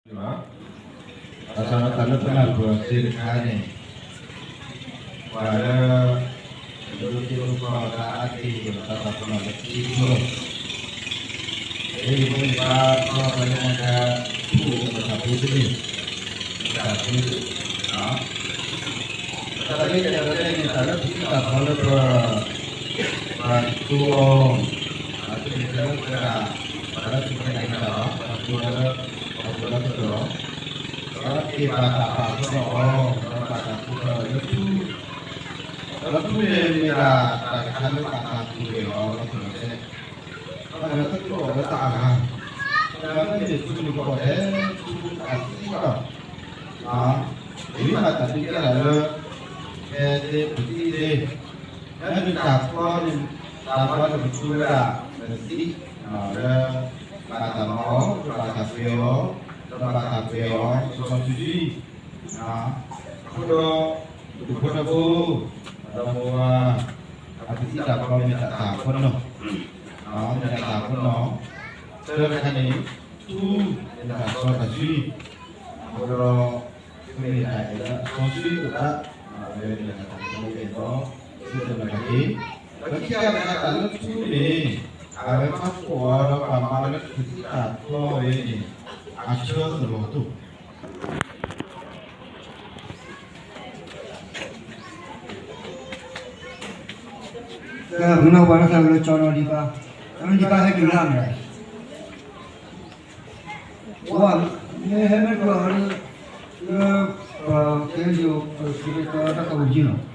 ဘၣ်ဆၣ်ဒီးတၢ်လၢပနၢ်ပၢၢ်သ့တခါန့ၣ်, ပှၤလၢ ဒိးသ့ၣ်နီၣ်ထီၣ်တၢ်အါတက့ၢ်ဒီးတၢ်သးပနီၣ်လၢထံကျိ, အံၤမ့ၢ်ပှၤပှၤလၢမၤတၢ်ဖှူအိၣ်ပတၢ်ဖှူတန့ၢ်, တၢ်ဖှူ တၢ်လၢယအဲၣ်ဒိးတဲန့ၣ် တၢ်လၢပစံးတၢ်ဖျီလၢပ ပှၤကတိၤအီၤ, အတမ့ၢ်လၢပှၤဒၣ် ပှၤလၢပကဲနာ်က့ၤတၢ်ဘၣ်, ပှၤကတိၤလၢ ပှၤကတိၤလၢပှၤကတိၤလီၤ, ဒီးက့ၤဘၣ်တၢ်ပာ်ဖှိၣ်ထီၣ်အီၤ ဒီးဘၣ်တၢ်ဖှူထီၣ်လၢထူ, ဒီးထူန့ၣ်မ့ၢ်ဒၣ်တၢ်တခါလၢဘၣ်တၢ်ပှ့ၤအီၤ လီၤတံၢ်လီၤဆဲး ဘၣ်ဒီးတၢ်ကတိၤအီၤလၢတၢ်အဂၤ, ဒီးမ့ၢ်ထူန့ၣ်ကီးဒဲး ထူအသံလီၤ, မ့ၢ်ဘၣ်တၢ်ဒုးကဲထီၣ်လၢ ဖဲသ့ၣ်ပသံသ့ၣ်, မ့ၢ်ဒုးတၢ်ဖျီန့ၣ် တၢ်ဖျီန့ၣ်ပသူဝဲဒၣ်ပသံ, လၢ ဘၣ်တၢ်မၤအီၤ လၢဘၣ်တၢ်ပှ့ၤအီၤ, လၢဘၣ်တၢ်ပှ့ၤအီၤ စီစီဆှံဆှံ, အဃိဒီး ဒူၣ်ဖိထၢဖိ ဒီးမိၢ်ဝၤ အပစံးတၢ်ဖျီမ့ၢ်တၢ်တၢ်အဖီနီၢ်, မ့ၢ်တၢ်တၢ်အဖီနီၢ်, တၢတခါန့ၣ် ထူ မ့ၢ်တၢ်စီတၢ်ဆှံ, အဃိဒီး မ့ၢ်တၢ်အဲၣ်လၢအစီဆှံအိၣ်သး, အဝဲမ့ၢ်တၢ်တၢ်လၢအဲၣ်ဒီး သုတမၤတၢ်က့ၤ, ဒီးခံခါတခါတၢ်လၢထူန့ၣ် အဝဲဖးဖှိၣ်အီၤဒီးပှၤမၤလၢပစံးတၢ်ဖျီဝဲန့ၣ် အဆၢသလီၤတိၢ် ကဲ ပနီၢ်ပှၤလၢသးဝံၤလၢကၠီနီၤ ဒံးဘၣ်, အမ့ၢ်ဒံးဘၣ်ဟဲက့ၤလၢအမဲာ်, ဝဲ မ့ၢ်ဟဲမ့ၢ်ကျီၤလၢ လၢ ပှၤကဲယိၤ ပစံးကတီၤတၢ်ကဝံၤယုၢ်နီၤ,